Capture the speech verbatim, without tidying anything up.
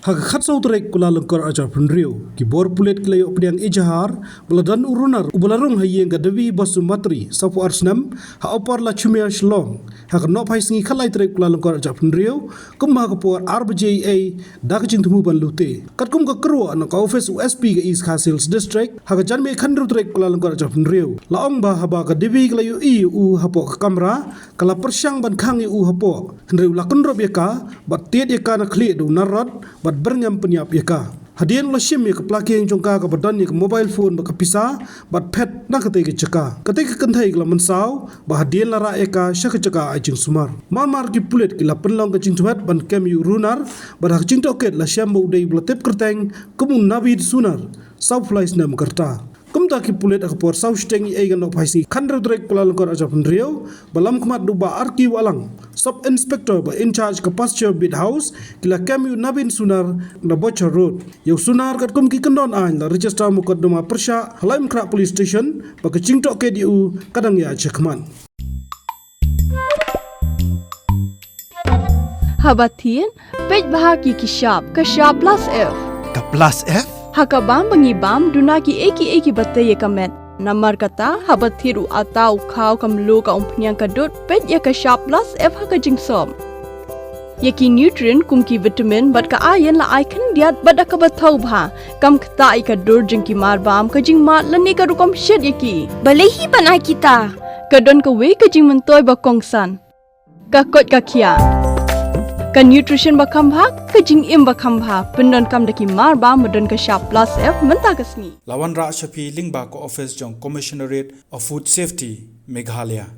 Ha ka khatsaw tarik Kyllalyngkot arhajar arphew hynriew, ki bor pulit ki la ïoh pdiang ejahar ba la don u runar uba la rung ha ïing ka Devi Basumatri, sawphew ar snem, ha Upper Lachumia, Shillong, ha ka nohphai sngi khatlai tarik Kyllalyngkot arhajar arphew hynriew, kumba ha ka por ar baje eiei, da ka jingthmu ban lute. Katkum ka kyrwoh na ka ophis u S P ka East Khasi Hills District, ha ka janmiet khathynriew tarik Kyllalyngkot arhajar arphew hynriew, la ong ba haba ka Devi ka la ïohi ïa u hapoh ka kamra, ka la pyrshang ban khang ïa u hapoh, hynrei u la kynrup ïa ka bad tied ïa ka na khlieh da u narrot bad byrngem pynïap ïa ka. Hadien u la shim ïa ka pla kieng jong ka kaba don ïa ka mobile phone bad ka pisa, bad phet na katei ka jaka. Katei ka kynthei ka la mynsaw ba hadien la rah ïa ka sha ka jaka ai jingsumar. Mar mar ki pulit ki la pynlong ka jingthmet ban kem ïa u runar, bad ha ka jingtohkit la shem ba u dei uba la tip kyrteng kum u Navid Sunar, sawphew lai snem ka rta. Kumta ki pulit ha ka por saw shiteng eiei ka nohphai sngi khathynriew tarik Kyllalyngkot arhajar arphew hynriew, ba lam khmat da u Bah R K Wahlang, Sub Inspector ba in charge ka Pasture Beat House, ki la kem ïa u Navid Sunar na Bocha Road. Ïa u Sunar katkum ki kyndon aiñ la register mukotduma pyrshah ha Laitumkhrah Police Station, bad ka jingtohkit ïa u ka dang ïaid shakhmat. Haba thied, peit bha ki ki shap, ka shap plus F. Ka plus F? Ha ka bam ba ngi bam, duna kiei kiei kiba tei ïa ka met. Namar kata, haba thied u atta, u khaw, ka mluh, ka umphniang, ka dud, peit ïa ka shap plus F ha ka jingsop. Ïa ki nutrient kum ki vitamin bad ka iron la ai khyndiat bad da kaba thaw bha. Kam ktah ïa ka dur jong ki marbam, ka jingmad lane ka rukom shet ïa ki. Balei hi ban ai kita? Ka don kawei ka jingmyntoi ba kongsan. Ka koit ka khiah. Ka nutrition ba kham bha, ka jingim ba kham bha. Pyndonkam da ki marbam ba don ka shap plus F mynta ka sngi. La wanrah sha phi lyngba ka ophis jong Commissionerate of Food Safety, Meghalaya.